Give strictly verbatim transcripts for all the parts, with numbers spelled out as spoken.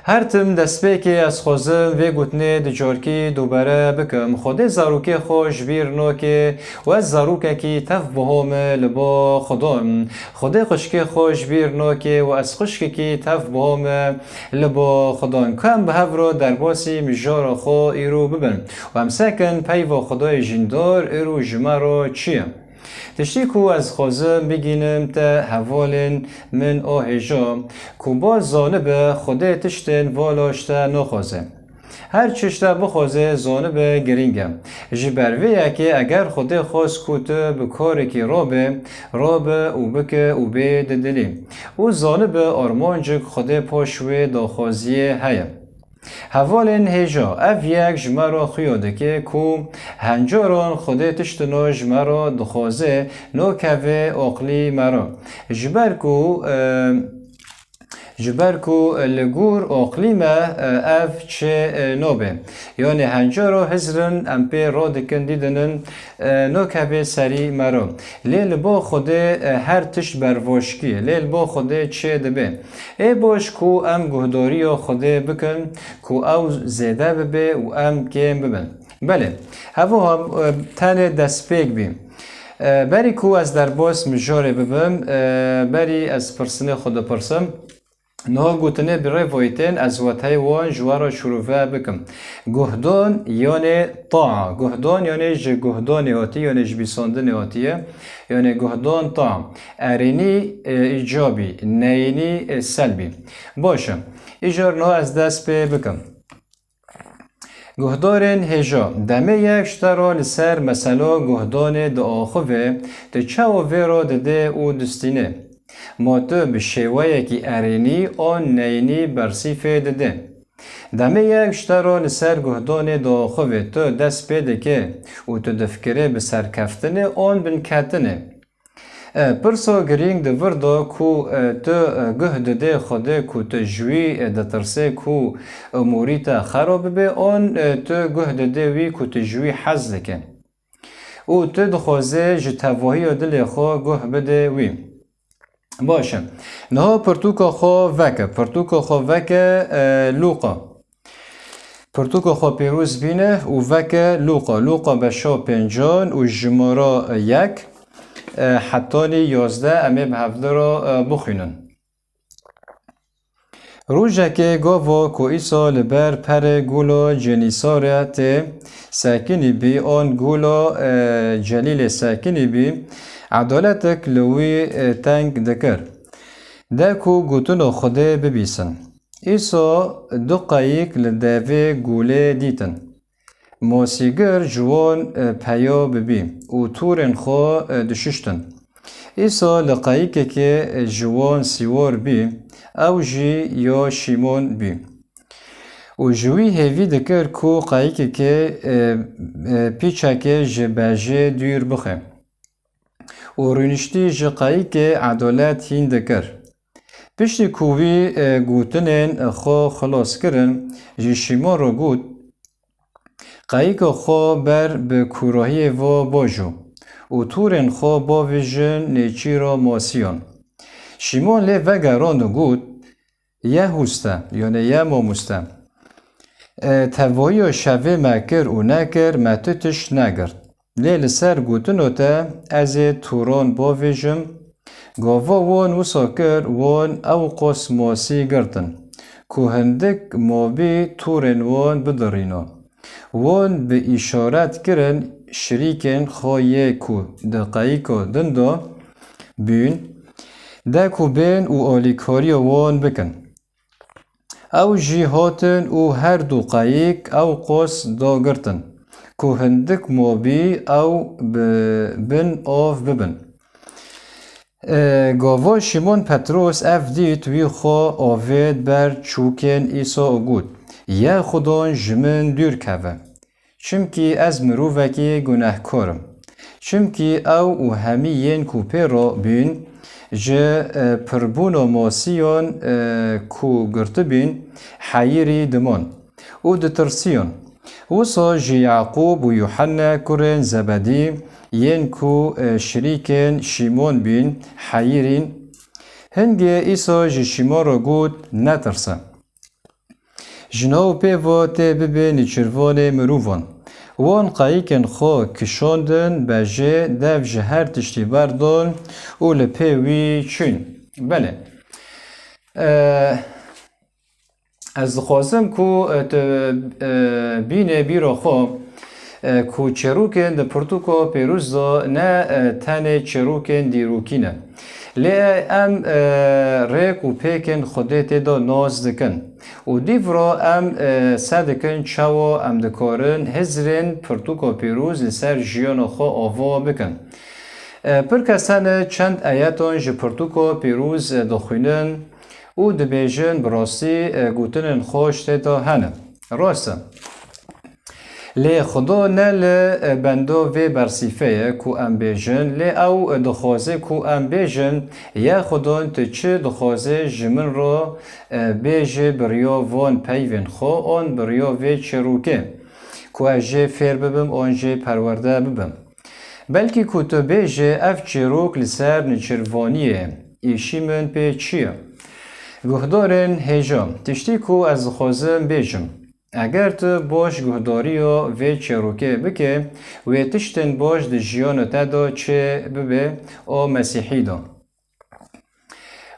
Her tim destpêkê ez xwazim vê gotinê di carkî dubare bikim. Xwedê zarokê xwe ji bîr nake û ez zarokekî tev bihome li ba Xudan. Xwedê xwişkê xwe ji bîr nake û ez xwişkekî tev bihome li ba Xudan. Ku em bi hev re derbasî mijara xwe îro bibin û em sekin peyva Xwedayê jîndar îro ji me re çi ye? Tiştî ku ez xwazim bigînim te hevalên min a hêja, ku ba zanibe Xwedê tiştên vala ji te naxwaze. Her çi ji te bixwaze zanibe girîng e. Ji ber vê yekê eger Xwedê xwest ku tu bi karekî rabe, rabe û bike û bê di dilî. Û zanibe armancek Xwedê paş wê daxwaziyê heye. Hevalên hêja, ev yek ji me re xuya dike ku hencaran Xwedê tiştino ji me re dixwaze, nokeve aqlî me re. Ji ber ku, e, ji ber ku li gor aqlî me, e, ev çi, e, nobe. Yanî hencara hizrin em pê radikin dîdinin, e, nokeve serî me re. Lê li bo Xwedê, e, her tişt bervaşkî ye. Lê li bo Xwedê çê dibe. Ê baş ku em guhdariya Xwedê bikin, ku ew zêde bibe û em kêm bibin. Belê, hevo ha, e, tenê destpêk bî. E, berî ku ez derbas mijarê bibim, e, berî ez pirsinê xwe dipirsim. Niha gotinê bi rê voytên ez weteyê wan ji we re şirove bikim. Guhdan yanê taa. Guhdan yanê ji guhdanê hatî, yanê ji bîsandinê hatiye. Yanê guhdan taa. Erênî, e, îcabî, neyînî, e, selbî. Baş e. Îcar niha ez dest pê bikim. Guhdarên hêja, demê yek ji te re li ser mesela guhdanê diaxive, tu çawa vê re didê û distînê? Ma tu bi şêweyekî erênî an neyînî bersîfê didê? Demê yek ji te re li ser guhdanê diaxive, tu dest pê dike û tu difikirê bi serkeftinê an binketinê? E, pirsa girîng di vir de ku, e, tu, e, guh didê Xwedê ku tu ji wî, e, ditirsê ku umûrî te xera bibe, an, e, tu guh didê wî ku tu ji wî hez dike. Û tu dixwazê ji tevahiya dilê xwe guh bidê wî. Baş e. Niha pirtûka xwe veke. Pirtûka xwe veke, e, Lûqa. Pirtûka xwe pêroz bîne û veke Lûqa. Lûqa beşa pêncan û jimara yek, e, hetanî yazdeh em ê bi hevdira, e, bixwînin. Rojekê gava ku Îsa li ber perê gula Cenîsaretê sekinî bî, an gula, e, Celîlê sekinî bî, edaletek li wî, e, teng dikir. De ku gotina Xwedê bibîsin. Îsa du qeyîk li devê gulê dîtin. Masîgir ji wan, e, peya bibî û torên xwe, e, dişiştin. Îsa li qeyîkekê, e, ji wan sîwar bî, ew jî ya Şîmon bî. Û ji wî hêvî dikir ku qeyîkekê, e, e, pîçekê ji bejê dûr bixe. Û rûniştî ji qeyîkê edalet hîn dikir. Piştî ku wî, e, gotinên xwe xilas kirin, ji Şîmon re got, Qeyika xwe ber bi kûrahiyê ve bajo û torên xwe bavêjin nêçîra masiyan. Şîmon lê vegerand û got, Yehûste, yanê ye mamoste. E, tevahiya şevê me kir û nekir, me tu tişt negirt. Lê li ser gotina te ez ê toran bavêjim, gava wan wisa kir, wan ew qas masî girtin, ku hindik mabî torên wan bidirîna. Wan bi îşaret kirin şirîkên xwe yê ku di qeyika din de bûn, de ku bên û alîkariya wan bikin. Ew jî hatin û her du qeyîk ew qas dagirtin, ku hindik mabî ew bi bin av bibin. E, gava Şîmon Petros ev dît, wî xwe avêt ber çûkên Îsa û got, Ye Xudan ji min dûr keve. Çimkî ez mirovekî gunehkar im. Çimkî ew û hemî yên ku pê re bîn, ji, e, pirbûna masiyan, e, ku girtibîn, heyirî diman û ditirsiyan. Wisa jî Yaqûb û Yuhanne kurên Zebedî, yên ku, e, şirîkên Şîmon bîn, heyirîn. Hingê Îsa ji Şîmon re got, Netirse. Ji nav pê ve tê bibê nêçîrvanê mirovan. Wan qayikên xwe kişandin, bejê dev ji her tiştî berdon û li pê wî çûn. Belê. E, ez dixwazim ku, e, tu, e, bînê bîra xwe, e, ku çîrokên di pirtûka pêrûz de ne, e, tenê çîrokên dîrokî ne. Lê em, e, rêk û pêkên Xwedê tê de nas dikin. Û dîvra em, e, sedikin çawa em dikarin hizrên pirtûka pêrûz li ser jiyana xwe ava bikin. E, pir kes hene çend ayetan ji pirtûka pêrûz, e, dixwînin û dibêjin, bi rastî, e, gotinên xweş tê de hene. Rast e. Lê Xudo ne li, e, benda vê bersîfê ye ku em bêjin, lê ew, e, dixwaze ku em bêjin, ya Xudon tu çi dixwazê ji min re, e, bêjê bi riya van peyvên xwe an bi riya vê çîrokê, ku ez jê fêr bibim an jê perwerde bibim. Belkî ku tu bêjê ev çîrok li ser nêçîrvaniyê, îşî min pê çi ye? Guhdarên hêja, tiştî ku ez dixwazim bêjim. Eger tu baş guhdariya vê çîrokê bike, wê tiştên baş di jiyana te de çê bibe a Mesîhî de.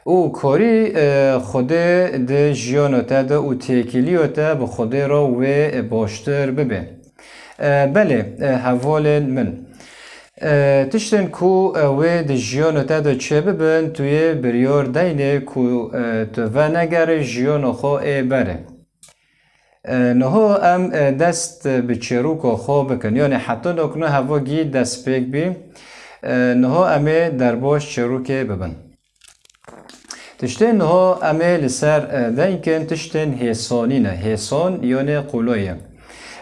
Û karî, e, Xwedê di jiyana te de û têkiliya te bi Xwedê re wê baştir bibe. E, belê, e, hevalên min. E, tiştên ku, e, wê di jiyana te de çê bibin, tu yê biryar deynê ku, e, tu venegere jiyana xwe ê berê. E, niha em, e, dest bi çîroka xwe bikin. Yanî heta nokne heva gî dest pêk bî. E, niha em ê derbas çîrokê bibin. Tiştên niha em ê li ser, e, deyn kin tiştên hêsanî ne. Hêsan yanî qulay ye.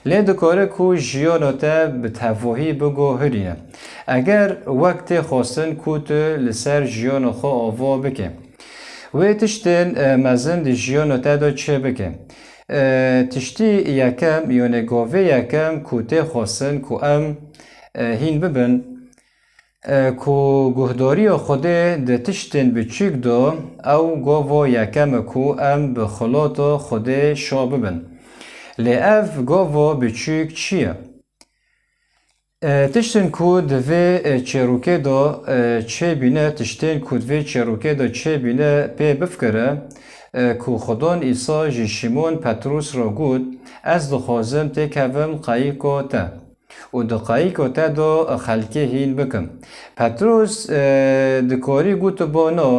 Lê dikare ku jiyana te bi tevahî bigo hirîne. Eger wek tê xwestin ku tu li ser jiyana xwe ava bike. Wê tiştên, e, mezin di jiyana te de çê bike. E, tiştî yekem, yanî gavê yekem ku tê xwestin ku em, e, hîn bibin, e, ku guhdariya Xwedê di tiştên biçûk de ew gava yekem e ku em bi xilata Xwedê şa bibin. Lê ev gava biçûk çi ye? E, tiştên ku di vê, e, çêrokê de, e, çêbîne, tiştên ku di vê çêrokê de çêbîne, pê bifikire, e, ku Xwedon Îsa ji Şîmon Petrûs re got, Ez dixwazim têkevim qayîka te û di qayîka te de xelkê hîn bikim. Petrûs, e, dikarî gotiba na,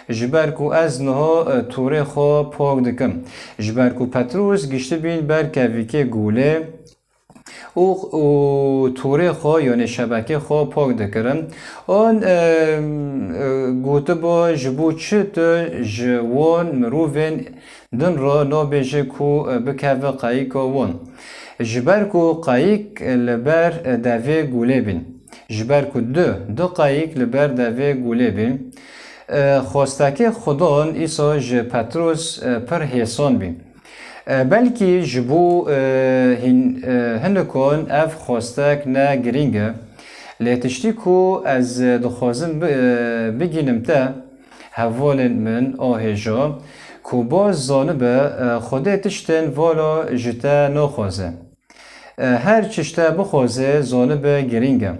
ji ber ku ez niha, e, torê xwe pak dikim. Ji ber ku Petrûs giştibîn ber kevîkê gulê, û, û torê xwe, yanî şebekê xwe pak dikirin. An, e, e, gotiba, ji bo çi tu ji wan mirovên din re nabêje ku, e, bikeve qayîka wan? Ji ber ku qayîk li ber devê gulê bîn. Ji ber ku du, du qayîk li ber devê gulê bîn. E, xwestekê Xwedon Îsa ji Petrûs, e, pir hêsan bî. E, belkî ji bo, e, hîn, e, hinikan ev xwestek ne girîng e. Lê tiştî ku ez, e, dixwazim bi-, e, bigînim te, hevalên min a hêja, ku baş zanibe, e, Xwedê tiştên vala ji te naxwaze. E, her çi ji te bixwaze, zanibe girîng e.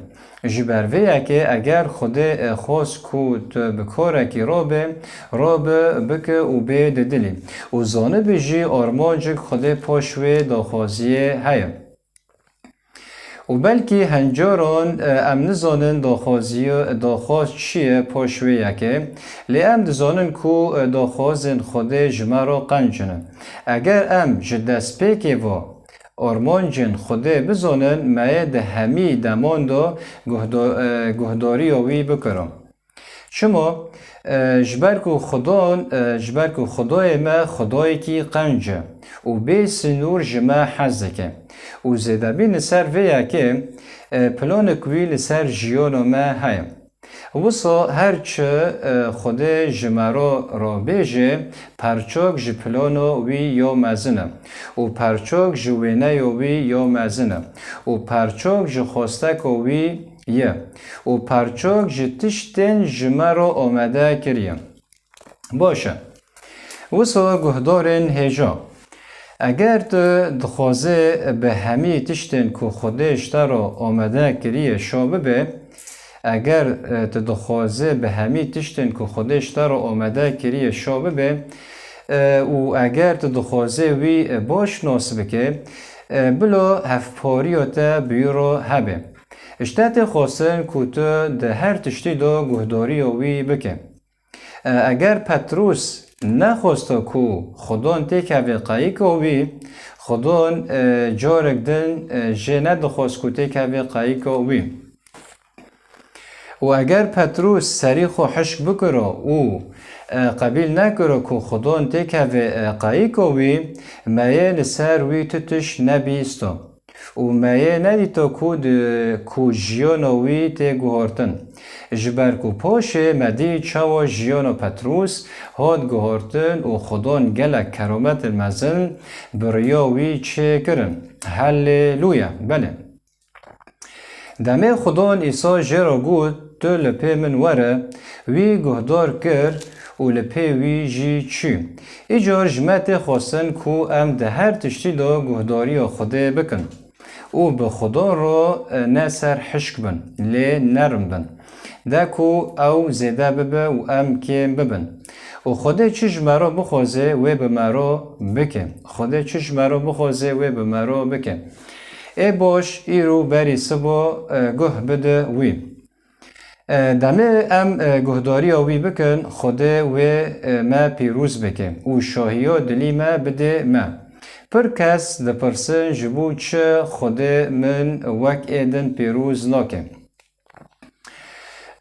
Ji ber vê yekê eger Xwedê, e, xwest ku tu bi karekî rabe, rabe, bike û bê di dilî. Û zanibe jî armancek Xwedê paş wê daxwaziyê heye. Û belkî hencaran, e, em nizanin daxwaziya, daxwaz çi ye paş wê yekê, lê em dizanin ku, e, daxwazên Xwedê ji me re qenc ne. Eger em ji destpêkê ve armancên Xwedê bizanin, me yê di hemî deman de guhdo-, e, guhdariya wî bikirin. Çima? E, ji ber ku Xudan, e, ji ber ku Xwedayê me Xwedayekî qenc e û bê sinûr ji me hez dike û zêdebîn li ser vê yekê, e, planek wî li ser jiyana me heye. Wisa her çi, e, Xwedê ji me re rabêje, perçok ji plana wî ya mezin e û perçok ji wêneya wî ya mezin e û perçok ji xwesteka wî ye û perçok ji tiştên ji me re amade kiriye. Baş e. Wisa guhdarên hêja. Eger tu dixwazê bi hemî tiştên ku Xwedê ji te re amade kiriye şa bibe, eger, e, tu dixwazê bi hemî tiştên ku Xwedê ji te re amade kiriye şa bibe, e, û eger tu dixwazê wî, e, baş nas bike, e, bila hevpariya te bi wî re hebe. Ji te tê xwestin ku tu di her tiştî de guhdariya wî bike. E, eger Petrûs nexwesta ku Xwedon têkeve qayika wî, Xwedon, e, carek din, e, jê nedixwest ku têkeve qayika wî. Û eger Petrûs serî xwe hişk bikiro û, e, qebîl nekiro ku Xwedon têkeve, e, qayika wî, me yê li ser wî tu tişt nebîsto. Û me yê nedîto ku di, ku jiyana wî tê guhartin. Ji ber ku paşê me dî çawa jiyana Petrûs hat guhartin û Xwedon gelek kerometên mezin bi riya wî çêkirin. Haleluya! Belê. Demê Xwedon Îsa jê re got, tu li pê min were, wî guhdar kir û li pê wî jî çû. Îcar ji me tê xwestin ku em di her tiştî de guhdariya Xwedê bikin û bi Xwedon re, e, ne ser hişk bin, lê nerm bin. De ku ew zêde bibe û em kêm bibin. Û Xwedê çi ji me re bixwaze, wê bi me re bike. Xwedê çi ji me re bixwaze, wê bi me re bike. Ê baş, îro berî sibo, e, guh bide wî. E, demê em, e, guhdariya wî bikin, Xwedê wê, e, me pîroz bike û şahiya dilî me bide me. Pir kes dipirsin, ji bo çi Xwedê min wek ê din pîroz nake?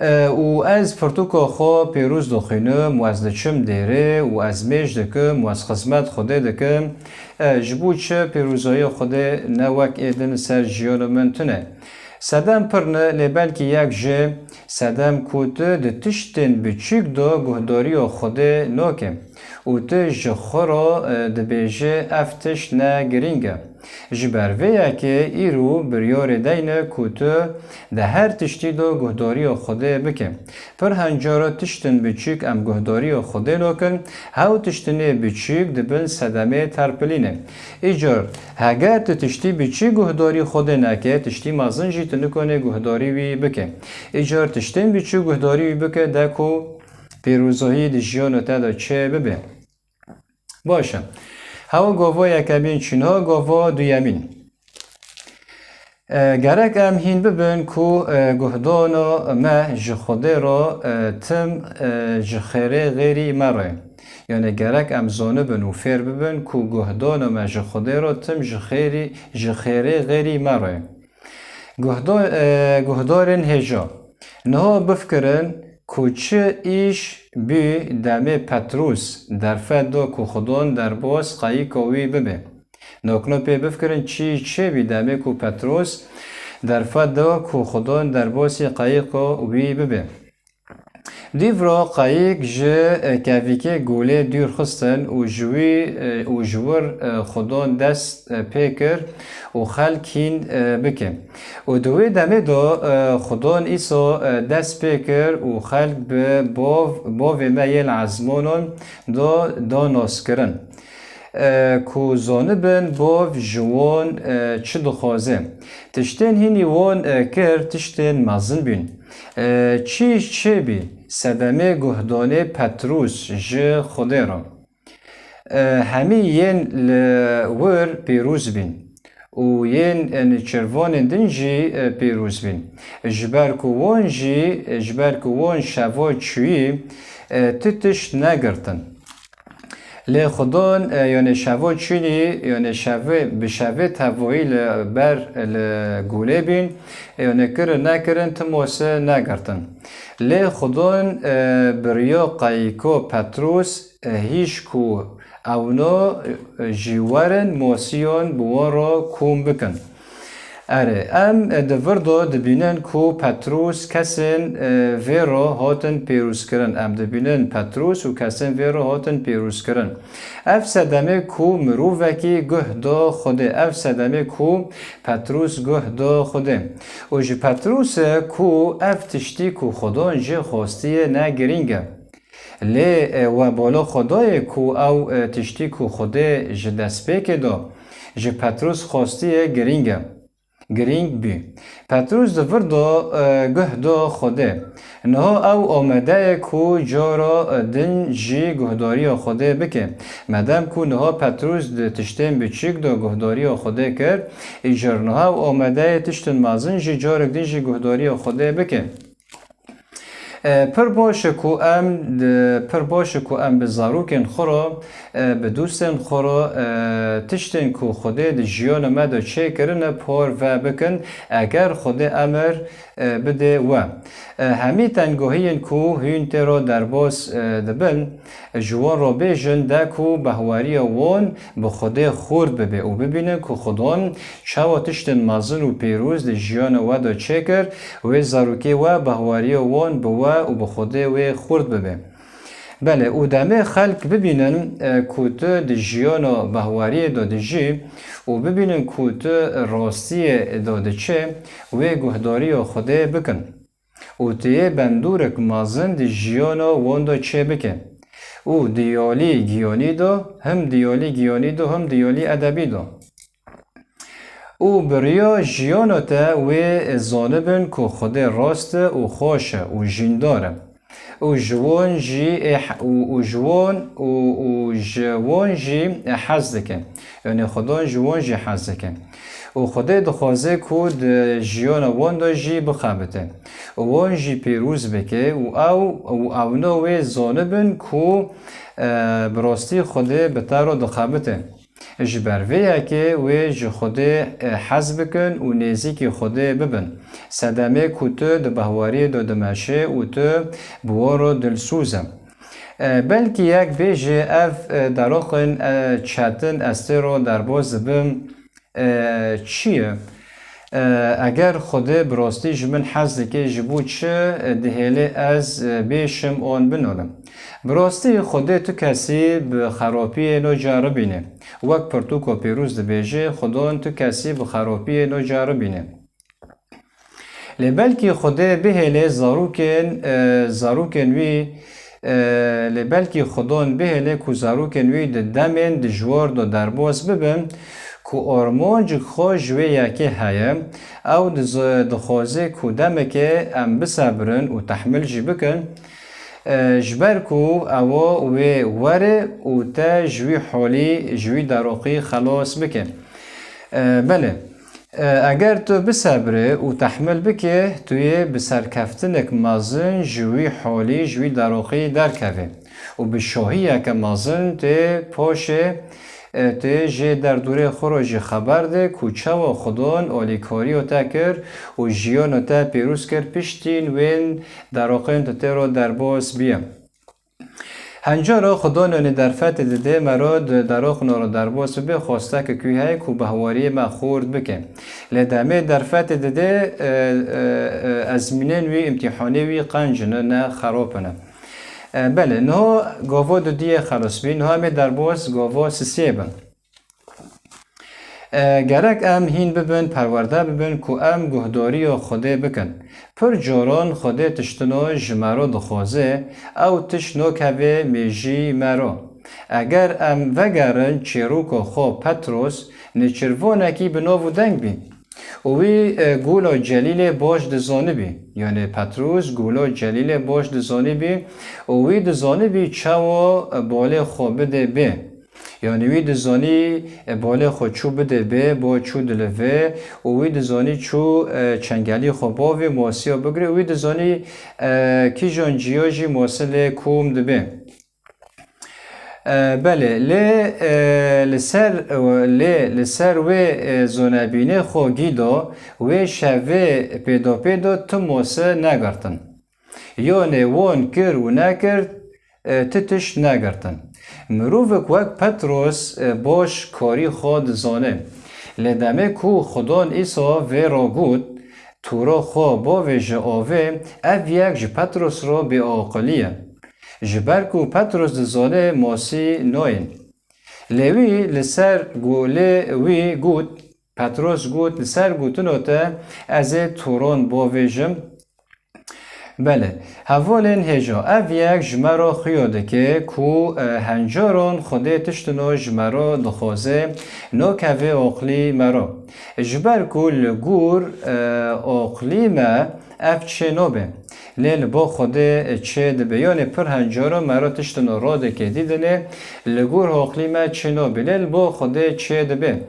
E, û ez pirtûka xwe pêroz dixwînim û ez diçim dêrê û ez mêj dikim û ez xizmet Xwedê dikim. E, ji bo çi pêrozayiya Xwedê ne wek ê din li ser jiyana min tune? Sedem pir ne, lê belkî yek jê sedem ku tu di tiştên biçûk de guhdariya Xwedê nake û tu ji xwe re, e, dibêje, ev tişt ne girîng e. Ji ber vê yekê îro biryarê deyne ku tu di her tiştî de guhdariya Xwedê bike. Pir hen cara tiştên biçûk em guhdariya Xwedê nakin, hew tiştinê biçûk di bin sedemê terpilîne. Îcar, heger tu tiştî biçûk guhdarî Xwedê neke, tiştî mezin jî tu nikanê guhdarî wî bike. Îcar tiştên biçûk guhdarî wî bike, de ku pîrozahî di jiyana te de çê bibe. Baş e. Hewa gava yekemîn çûna gava duyemîn. E, gerek em hîn bibin ku, e, guhdana me ji Xwedê re, e, tim, e, ji xêrê xêrî me re. Yani gerek em zonibin û fêr bibin ku guhdana me ji Xwedê re tim ji xêrî, ji xêrê xêrî me re. Guhdo-, e, guhdarên hêja. Niha bifikirin ku çi îş bî demê Petrûs derfet da ku Xwedon derbas qayîka wî bibe. Nokno pê bifikirin çi çê bî demê ku Petrûs derfet da ku Xwedon derbasî qayîka wî bibe. Dîvra qayîk ji, e, kevîkê golê dûr xistin û ji wî, e, û ji wir, e, Xwedon dest, e, pê kir û xelk hîn, e, bike. Û di wê demê de, e, Xwedon Îsa, e, dest pê kir û xelk bi bov, bovê me yên ezmanan de da naskirin. E, ku zonibin bov ji wan, e, çi dixwaze. Tiştên hînî wan, e, kir, tiştên mezin bîn. E, çi çê bî, sedemê guhdanê Petrûs ji Xwedê re. E, hemî yên li wir pîroz bîn û yên, e, nêçîrvanên din jî, e, pîroz bîn. Ji ber ku wan jî, e, ji ber ku wan şeva çûyî, e, tu tişt negirtin. Lê Xwedon, e, yanê şeva çûnî, yanê şevê, bi şevê tevayî li ber, e, li gûlê bîn, e, yanê kirin nekirin, ti mose negirtin. Lê Xwedon, e, bi riya qayîko Petrûs, e, hîş ku ewno, e, jî werin mosiyon bi wan re kom bikin. Erê, em, e, di vir de dibînin ku Petrûs kesên, e, vê re hatin pêrozkirin. Em dibînin Petrûs û kesên vê re hatin pêrozkirin. Ev sedemê ku mirovekî guh da Xwedê. Ev sedemê ku Petrûs guh da Xwedê. Û ji Petrûs e ku ev tiştî ku Xwedon jê xwestiye ne girîng e. Lê, e, webala Xwedayê ku ew, e, tiştî ku Xwedê ji destpêkê de ji Petrûs xwestiye girîng e. Girîng bî. Petrûs di vir de, e, guh da Xwedê. Niha ew amade ye ku cara, e, din jî guhdariya Xwedê bike. Madem ku niha Petrûs di tiştên biçûk de guhdariya Xwedê kir, îcar niha ew amade ye tiştên mezin jî carek din jî guhdariya Xwedê bike. E, pir baş e ku em di, pir baş e ku em bi zarokên xwe re, e, bi dostên xwe re, e, tiştên ku Xwedê di jiyana me de çêkirine parve bikin, eger Xwedê emir, e, bide we. E, hemî tengahiyên ku hûn tê re derbas, e, dibin, ji wan re bêjin de ku bahweriya wan bi Xwedê xurt bibe û bibînin ku Xudan çawa tiştên mezin û pîroz di jiyana we de çêkir, wê zarokê we bahweriya wan bi we û bi Xwedê wê xurt bibe. Belê, û demê xelk bibînin, e, ku tu di jiyana bahweriyê de dijî û bibînin ku tu rastiyê de diçe, wê guhdariya Xwedê bikin. Û tu yê bendûrek mezin di jiyana wan de çêbike. Û di yalî giyanî de, him di yalî giyanî de, him di yalî edebî de. Û bi riya jiyana te wê zanibin ku Xwedê rast e û xweş e û jîndar e. Û ji wan jî ê he-, û, û ji wan, û, û ji wan jî hez dike. Yanî Xudan ji wan jî hez dike. Û Xwedê dixwaze ku di jiyana wan de jî bixebite. Û wan jî pîroz bike û ew, û ewna wê zanibin ku, e, bi rastî Xwedê bi te re dixebite. Ji ber vê yekê wê ji Xwedê, e, hez bikin û nêzîkî Xwedê bibin. Sedemê ku tu di bahwariyê de dimeşe û tu bi wan re dilsoz e. E, belkî yek bêje, ev, e, deroqên, e, çetin ez tê re derbas dibim, e, çi ye? E, eger Xwedê bi rastî ji min hez dike, ji bo çi, e, dihêle ez, e, bêşim an binolim? Bi rastî Xwedê tu kesî bi xerapiyê naceribîne. Wek pirtûka pîroz dibêje, Xudan tu kesî bi xerapiyê naceribîne. Lê belkî Xwedê bihêle zarokên, e, zarokên wî, e, lê belkî Xudan bihêle ku zarokên wî di demên dijwar de derbas bibin, ku armancek xwe ji wê yekê heye, ew diz-, dixwaze ku demekê em bisebirin û tehmil jî bikin, e, ji ber ku ewa wê were û te ji wî holî, ji wî deroqî xelas bike. E, belê, e, eger tu bisebirî û tehmil bikî, tu yê bi serkeftinek mezin ji wî holî, ji wî deroqî derkevî û bi şahiyeke mezin tê paşê, e, tê jê derdorê xwe re jî xeber de ku çawa Xudan alîkariya te kir û jiyana te pîroz kir, piştîn wên deroqên tu tê re derbas bîye. Hencara Xudan yanî derfetê dide me re di deroqna re derbas bibe, xwestekek wî heye ku bahwariyê me xurt bike. Lê demê derfetê dide, e, e, e, ezmînên wî, îmtîhanê wî qenc ne, ne xerop ne. E, belê, niha gava dudiyê xelas bî, niha em ê derbas gava sisê bin. E, gerek em hîn bibin, perwerde bibin ku em guhdariya Xwedê bikin. Pir caran Xwedê tiştino ji me re dixwaze, ew tişt nakeve mêjî me re. Eger em vegerin çîroka xwe Petros, nêçîrvanekî bi nav û deng bî. Û wî, e, gola Celîlê baş dizanibî. Yanî Petros gola Celîlê baş dizanibî û wî dizanibî çawa, e, balê xwe bide bê. Yanî wî dizanî, e, balê xwe çû bide bê, ba çû dilivê û wî dizanî çû, e, çengelî xwe bavê masiya bigire û wî dizanî, e, kîjan ciya jî masi lê kom dibe. E, belê, lê, e, li ser, e, lê li ser wê, e, zonebînê xwe gîdo, wê şevê pêdopêdo tu masi negirtin. Yanê wan kir û nekir, e, ti tişt negirtin. Mirovek wek Petros, e, baş karî xwe dizane. Lê demê ku Xudan Îsa vê re got, "Tora xwe bavêje avê", ev yek ji Petros re bêaqilî ye. Ji ber ku Petros dizane masî nayên. Lê wî li ser go-, lê wî got, Petros got, "Li ser gotina te ez ê toran bavêjim." Belê, hevalên hêja, ev yek ji me re xuyo dike ku, e, hencaran Xwedê tiştino ji me re dixwaze, nakeve aqlî me re. Ji ber ku li gor, e, aqlî me ev çê nabe. Lê li bo Xwedê çê dibe. Yanê pir hencaran me re tiştino radike dîdinê, li gor aqlî me çê nabe. Lê li bo Xwedê çê dibe.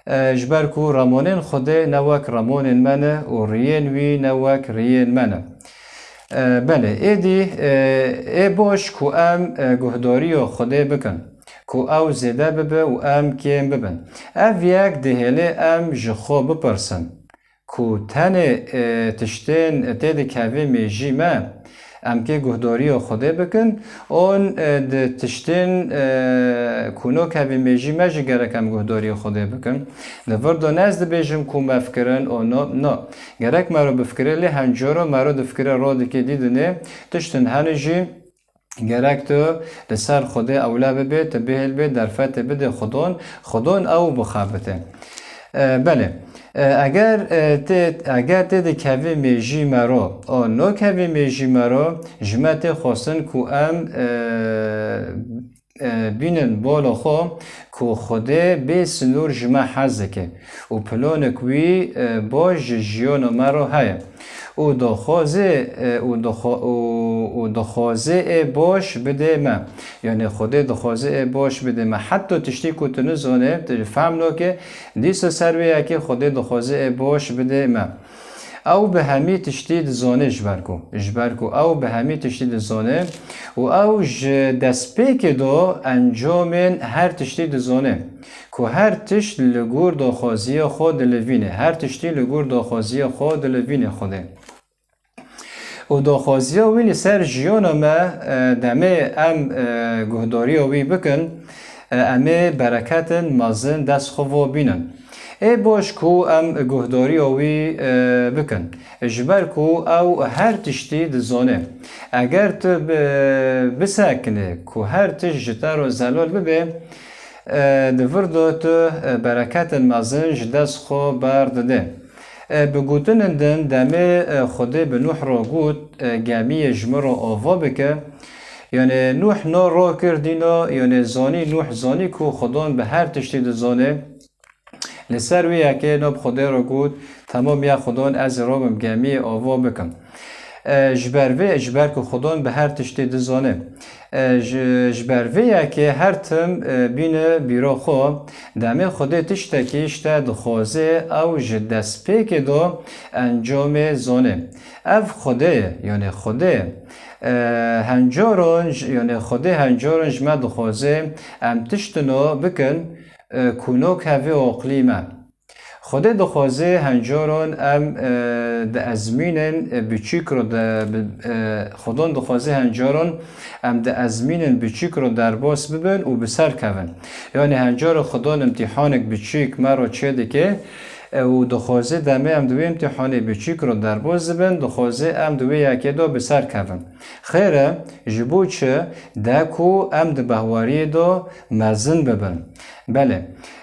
E, ji ber ku ramanên Xwedê ne wek ramanên me ne û riyên wî ne wek riyên me ne. E, belê, êdî, e, ê baş ku em, e, guhdariya Xwedê bikin, ku ew zêde bibe û em kêm bibin. Ev yek dihêlê em ji xwe bipirsin, ku tenê, e, tiştên tê dikevê mêjî me, em kê guhdariya Xwedê bikin, an, e, di tiştên, e, ku nakevê mêjî me jî gerek em guhdariya Xwedê bikin. Di vir de ne ez dibêjim ku me fikirin, o no, no. Gerek me re bifikire, lê hencara me re difikire, radikê dîdinê, tiştin hene jî gerek tu li ser Xwedê ewle bibe, tu bihêl bê, derfetê bide Xwedon, Xwedon ew bixebite. E, belê. E, eger, e, tê, eger tê dikevê mêjî me re, o nakevê mêjî me re, ji me tê xwestin ku em, e, e, bînin bala xwe ku Xwedê bê sinûr ji me hez dike û planek wî, e, baş ji jiyana me re heye û daxwazê, e, û daxwa-, û, û daxwazê ê baş bidê me. Yanê Xwedê dixwaze ê baş bidê me. Heta tiştî ku tu nizane, tu fehm nake, dîsa ser wê yekê Xwedê dixwaze ê baş bidê me. Ew bi hemî tiştî dizane ji ber ku, ji ber ku ew bi hemî tiştî dizane û ew ji destpêkê de encamên her tiştî dizane, ku her tişt li gor daxwaziya xwe dilivîne, her tiştî li gor daxwaziya xwe dilivîne Xwedê. Û daxwaziya wî li ser jiyana me, e, demê em, e, guhdariya wî bikin, e, em ê bereketin mezin dest xwe vo bînin. Ê baş ku em guhdariya wî, e, bikin, ji ber ku ew her tiştî dizane. Eger tu bi-, bisekine ku her tişt ji te re zelal bibe, e, di vir de tu, e, bereketin mezin ji dest xwe berdide. E, bi gotinên din, demê, e, Xwedê bi Nuh re got, e, gemiyê ji min re ava bike. Yanê Nuh na rakir dîna, yanê zanî, Nuh zanî ku Xwedon bi her tiştî dizane. Li ser wê yekê na bi Xwedê re got, temam ya Xwedon, ez ê rabim gemiyê ava bikim. E, ji ber vê, ji ber ku Xwedon bi her tiştî dizane. E, ji, ji ber vê yekê her tim, e, bîne bîra xwe, demê Xwedê tiştekî ji te dixwaze, ew ji destpêkê de encamê zane. Ev Xwedê ye, yanê Xwedê, e, hencaran ji, yanê Xwedê hencaran ji me dixwaze, em tiştino bikin, e, ku nakeve aqlî me. Xwedê dixwaze hencaran em, e, di ezmînên, e, biçûk re de, bi, e, Xwedon dixwaze hencaran em di ezmînên biçûk re derbas bibin û bi ser kevin. Yanî hencara Xwedon îmtîhanek biçûk me re çêdike, e, û dixwaze demê em di wê îmtîhanê biçûk re derbas dibin, dixwaze em di wê yekê de bi ser kevin. Xêr e, ji bo çi? De ku em di behwariyê de mezin bibin. Belê.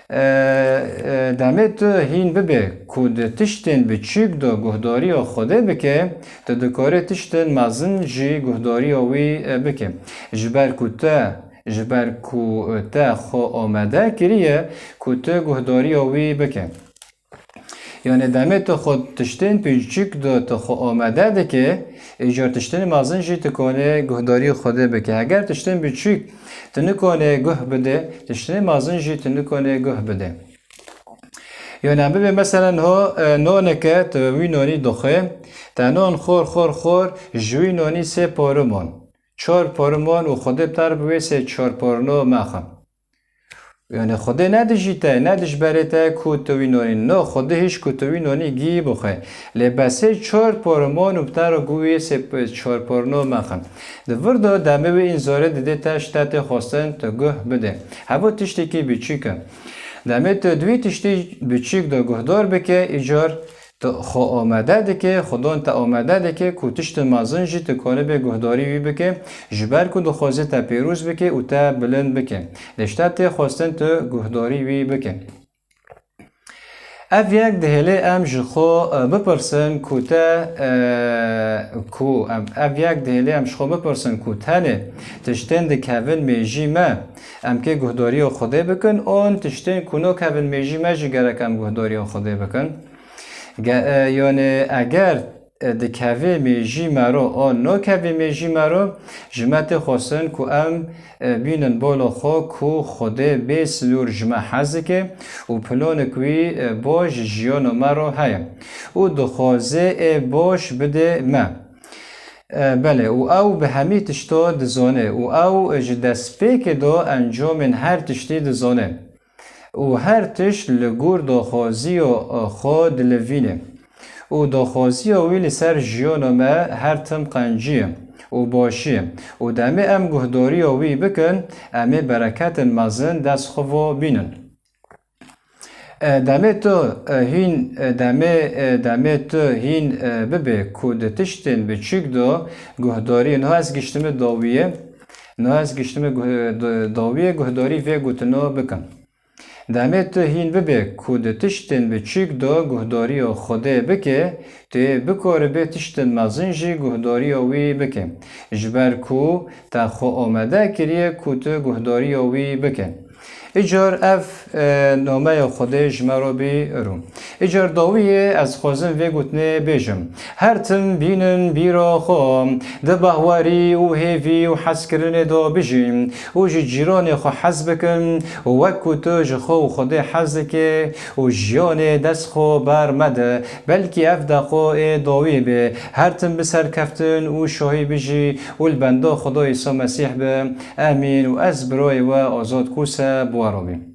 E, e, demê tu hîn bibe ku di tiştên biçûk de guhdariya Xwedê bike, tu dikarî tiştên mezin jî guhdariya wî, e, bike. Ji ber ku te, ji ber ku te xwe amade kiriye ku tu guhdariya wî bike. Yanê demê tu xwe tiştên biçûk de tu xwe amade dike, îcar tiştên mezin jî tu kanê guhdarî Xwedê bike. Heger tiştên biçûk tu nikane guh bide, tiştên mezin jî tu nikane guh bide. Yanê em bibe meselen ho, e, noneke tu wî nonî dixwe, te non xor, xor, xor, ji wî nonî sê pare man. Çar pare man û Xwedê bi te re bi wê sê çar parno mexwe. Yanî Xwedê ne dijî te, ne dijberê te ku tu wî nonî. No, Xwedê hîş ku tu wî nonî gî bixwe. Lê besê çar pare man û bi te re got wê sê p-, çar parno mexwe. Di vir de demê wê înzarê didê te, ji te tê xwestin tu guh bide. Heva tiştekî biçûk e. Demê tu di wî tiştî biçûk de guhdar bike, îcar tu xwe amade dike, Xwedon te amade dike ku tiştên mezin jî tu kanibê guhdarî wî bike, ji ber ku dixwaze te pêroz bike û te bilind bike. Lê ji te tê xwestin tu guhdarî wî bike. Ev yek dihêlê em ji xwe, e, bipirsin ku te, e, ku em, ev yek dihêlê em ji xwe bipirsin ku tenê tiştên dikevin mêjî me, em kê guhdariya Xwedê bikin, an tiştên ku nakevin mêjî me jî gerek em guhdariya Xwedê bikin. Ge-, e, yani eger e, dikeve mêjî me ro, o nakeve mêjî me ro, ji me tê xwestin ku em, e, bînin bala xwe ku Xwedê bê sinûr ji me hez dike û planek wî, e, baş ji jiyana me ro heye û dixwaze ê baş bide me. E, belê, û ew bi hemî tişto dizane û ew ji destpêkê de encamên her tiştî dizane. Û her tişt li gor daxwaziya xwe dilivîne. Û daxwaziya wî li ser jiyana me her tim qencî ye û başî ye. Û demê em guhdariya wî bikin, em ê bereketên mezin dest xwe ve bînin. E, demê tu, e, hîn, e, demê, e, demê tu hîn, e, bibe ku di tiştên biçûk de guhdarî, niha ez giştime dawiyê, niha ez giştime guh-, da-, dawiyê guhdarî vê gotina bikin. Demê tu hîn bibe ku di tiştên biçûk de guhdariya Xwedê bike, tu yê bikaribê tiştên mezin jî guhdariya wî bike, ji ber ku te xwe amade kiriye ku tu guhdariya wî bike. Îcar ev, e, nameya Xwedê ji me re bî rû. Îcar dawiyê ez xwezim vê gotinê bêjim. Her tim bînin bîra xwe, di bahwerî û hêvî û hezkirinê de bijîn û ji cîranê xwe hez bikin û wek ku tu ji xwe û Xwedê hez dikê û jiyanê dest xwe ber mede, belkî ev deqo ê dawî bê. Her tim bi serkeftin û şahî bijî û li benda Xweda Îsa Mesîh be. Emîn. Û ez birayê we Azad Kûse bi we re bîm.